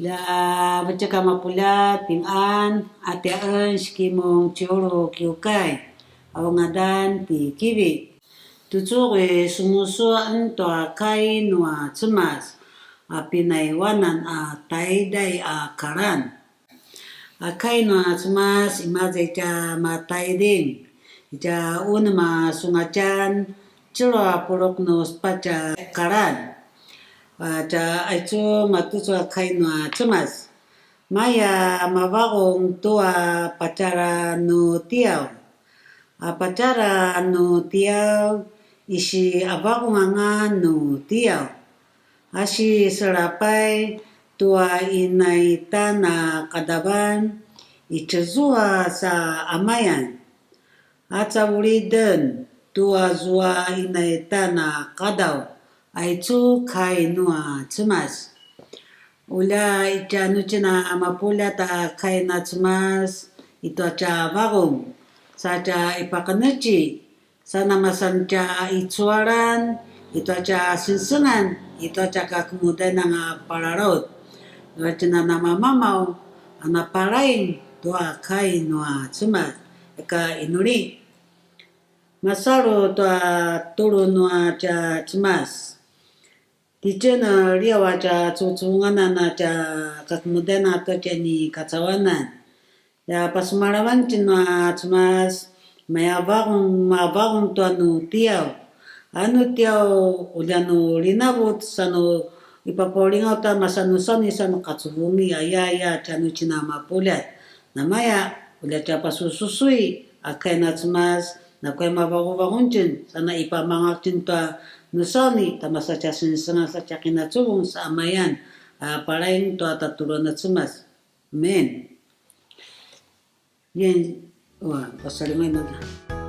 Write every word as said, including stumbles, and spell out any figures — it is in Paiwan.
Lja vetjek a mapuljat, pingan, a tiaen sikimung ciulu kiukai, a u ngadan ti Kivi. Tucu uri sumusuan tua kai nua Cemas, a pinaiwanan a taiday a kalan. A kai nua Cemas, imaza i tja Mataiding, i tja unem a sungatjan, tjelu a puluq nu sepatj a kalan. A tja aicu matucu a kai nua Cemas. Maya mavaqung tua patjara nu tiaw. A patjara nu tiaw, isi avaqung anga nu tiaw. A siselapay tua inaitan a qadavan, i tjezua sa amayan. A cavuliden tua zua inaitan a qadaw, aicu kai nua Cemas. Ulja i tjanuitjen a mapuljat a kai na Cemas, i tua tja vaqung, sa tja ipaqenetji, sa namasan tja icualan, i tua tja sengsengan, i tua tja kakemudan anga palalaut. Tua tjina namamamaw, a napalaing tua kai nua Cemas, ika inuli. Masalu tua tulu nua tja Cemas. Titjen a liaw a tja cucunganan a tja kakemudan a tua tja ni kacawanan. Ya pasemalavan tjen nua Cemas, maya vaqung, mavaqung tua nu tiaw. A nu tiaw ulja nu linavut sa nu ipapaulingaw ta masa nu sauni sa nu qacuvungi, aya, aya, tjanuitjen a mapuljat. Namaya, ulja tja pasususui, a kai na Cemas, nakuya mavaquvaqun tjen, sa na ipamangak tjen tua nu sauni, ta masa tja sengsengan sa tja qinacuvung sa amayan, a palaing tua tatuluan a Cemas. Amen. Yan, wa, pasalingan na.